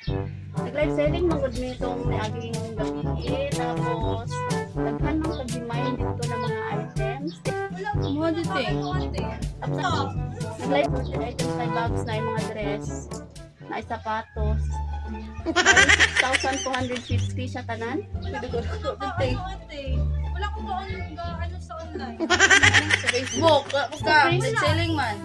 Nag-live selling man gud mi itong niaging gabi, tapos daghan man kag demand dito na mga items. Mo dito eh. Tapos nag-live posted items na bags na yung mga dress, na sapatos. Bali, 6,250 siya tanan. Dito eh. Wala ko ba ano sa online? Sa Facebook. Basta, Facebook. selling man.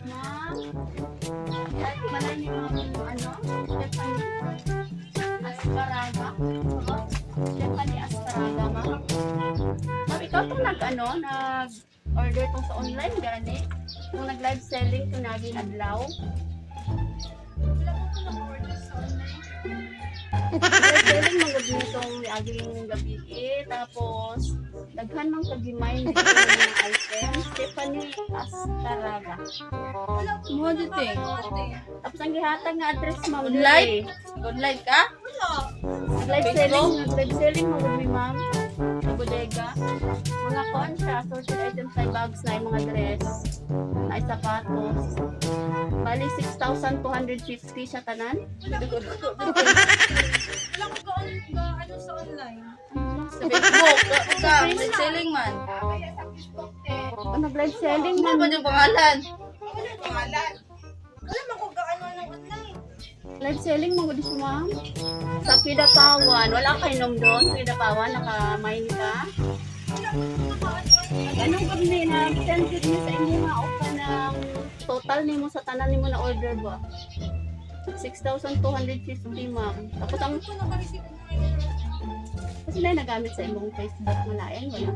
Ma'am, malay ni ma'am ano, Stephanie Asparaga. Stephanie Asparaga, ma'am. Ma'am, ikaw tong nag ano, nag order tong sa online gani. Kung nag live selling tong naging adlaw. Wala ko pa nag-order sa online. Live selling man gud nitong niaging gabi eh. Tapos daghan man kag demand dito ng mga items. Stephanie Asparaga. Wala ko Mo dito eh. Tapos ang gihatag nga address, ma'am, Online? diri. Online ka? Wala. Live selling, live selling mo gud mi, ma'am. Sa bodega. Mga kuan siya, assorted items like bags na yung mga dress, na yung sapatos. Bali 6,250 siya tanan. Wala ko ba ano sa online? Sa Facebook. Basta, selling man. Ano, live selling, Ano ma'am. ba yung pangalan? Wala man ko gaano ng online. Live selling mo gud siya, ma'am. Sa Kidapawan, wala kay nom doon. Kidapawan, naka-mine ka. Wala ko nakaano. Anong gud ni na send gud ni sa imo nga o ng total nimo sa tanan nimo na order ba? 6,250, ma'am. Tapos ang Wala ko naka-receive ng mga Kasi na nagamit sa imong Facebook, malain, wala.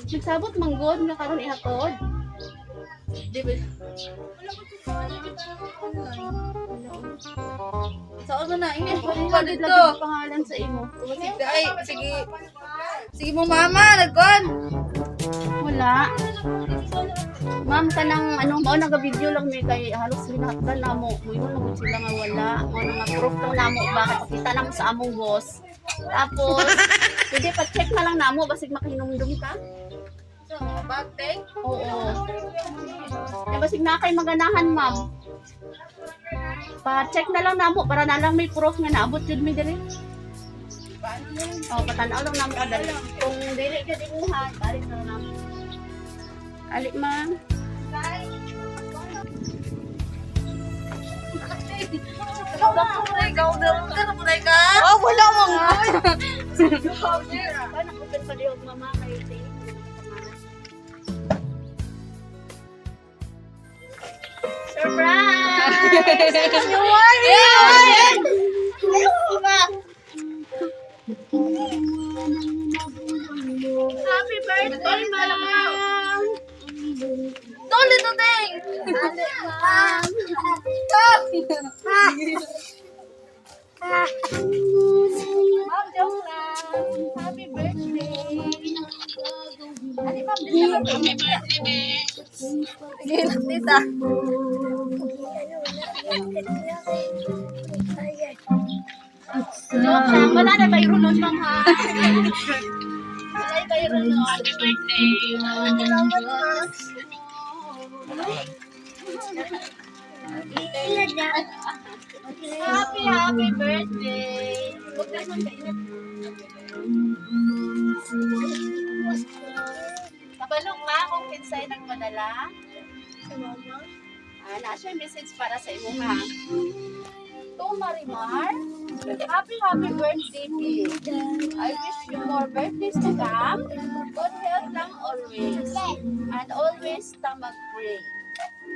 Nagsabot manggod nga karon ihatod. Di ba? Wala ko gaano online. Saan mo na? English pa Wala pa dito. dito. Pangalan sa imo. Sige, ay, sige. Sige mo mama, nagkon. Wala. Ma'am, kanang ano, mao naga-video lang mi kay halos ginhatdan namo. Muingon lang gud sila nga wala. Mao na nga proof lang namo ba kay pakita namo sa among boss. Tapos pwede pa check na lang namo basig makahinumdum ka. So, mga bag, teng. Oo. Eh, basig na kay maganahan, ma'am. Pa-check na lang namo para na lang may proof nga naabot jud mi diri. Paano na yun? Oh, patanaw lang namo kadali. Kung dili ka imuha, balik na lang namo. Ali, ma'am. Ikaw na, ka na ka? Oh, wala mong. Paano open pa lihog, mama, kay sa inyo? Surprise! Happy birthday, ma'am! Dole to ding! Ma'am, joke lang. Happy birthday! Ali, ma'am, dito ka. Happy birthday, be. Sige, tita. Joke lang. Wala na tayo nun, ma'am, ha? Wala tayo nun. Happy birthday! Happy, happy birthday! Huwag na naman kainat. Kabalo ka kung kinsay nagpadala? Ah, naa siya message para sa imo ha. To Marimar, happy happy birthday, P. I wish you more birthdays to come. Good health lang always. And always tamag pray.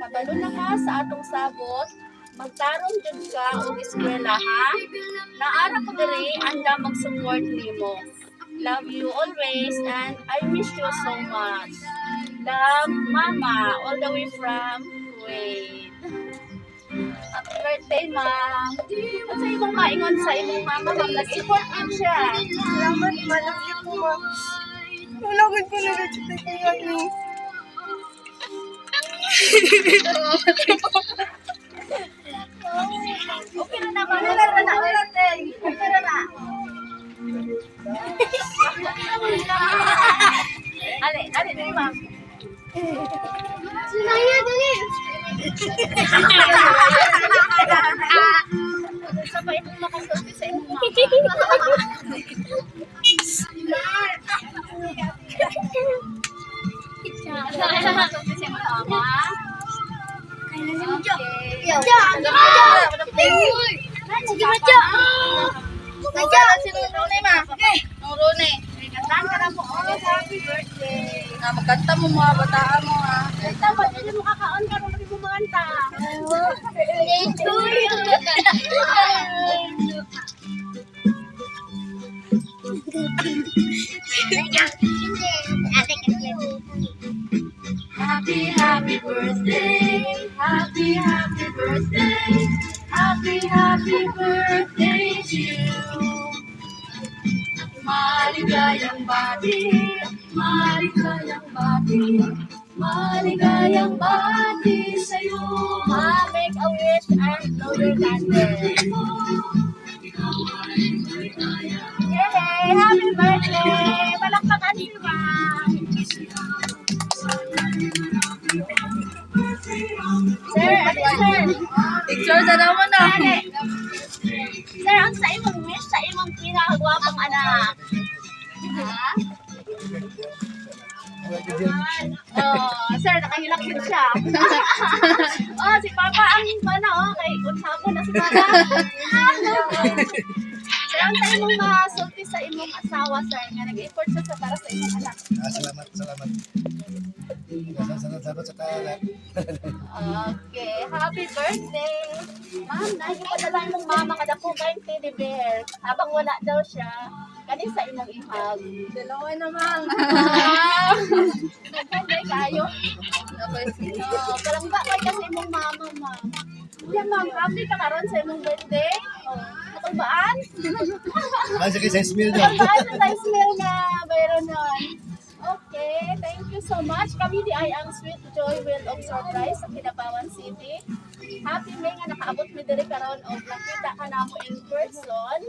Kabalo na ka sa atong sabot, magtarong jud ka og eskwela, ha. Naara ko diri anda mag-support nimo. Love you always and I miss you so much. Love, Mama, all the way from Kuwait. Happy birthday, Ma'am. At sa imong maingon sa imong mama, ma'am, nag-effort yun siya. Salamat, ma. Love you po, ma. Wala ko po na kay ano. Okay na naman. Okay na na. Okay na na. Ale, ale, dali, ma'am. Sinaya, dali. Sa pa imong makasulti sa imong mama? Sa pa imong makasulti sa imong mama? Okay. Sige, Macho. Macho. Rone, ma. Ang Rone. Kantaan ka na po. Oh, happy birthday. Ah, magkanta mo mga bataan mo, ha. Kanta mo, dili mo kakaon ka kung mo manganta. Thank you. Happy, happy birthday. Happy, happy birthday. Happy, happy birthday to you. Maligayang bati, maligayang bati, maligayang bati sa'yo. Ma, make a wish and blow your candle. Yay! Happy birthday! Palakpakan si Ma'am. Sir, ano, sir? Picture sa naman na. Ate. Sir, ang sa imong wish sa imong pinakagwapong anak? Ha? Oh, sir, nakahilak din siya. Oh, si Papa ang ano, oh, kay kung na si Papa. Sir, ang sa imong masulti sa imong asawa, sir, nga nag-effort siya sa para sa imong anak? Ah, salamat, salamat. Salamat, salamat sa lahat. Okay, happy birthday! Ma'am, nahipadala imong mama kada po kayong teddy bear. Habang wala daw siya, kani sa imong ihag. Dalawa na, ma'am. Ah, nagkanday kayo. Oh, parang ba kay kasi imong mama, ma'am. Yeah, ma'am, happy ka karon sa imong birthday? Oh, natulbaan? Ah, sige, sa smell daw. Natulbaan sa size meal na mayroon nun. Okay, thank you so much. Kami di ay ang Sweet Joy World of Surprise sa Kidapawan City. Happy May nga nakaabot mi diri karon og nakita ka namo in person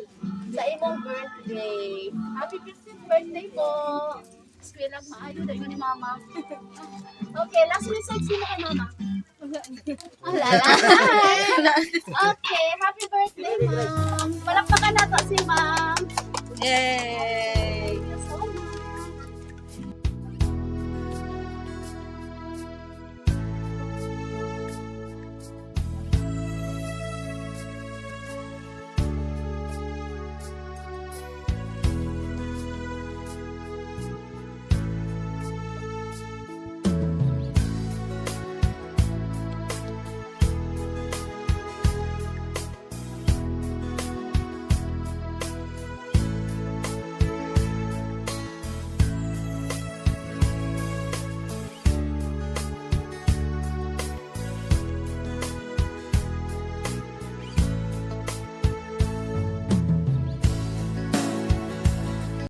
sa imong birthday. Happy 15th birthday po. Eskwela maayo dahil ni Mama. Okay, last message sino kay Mama? Wala. Okay, happy birthday, Ma'am.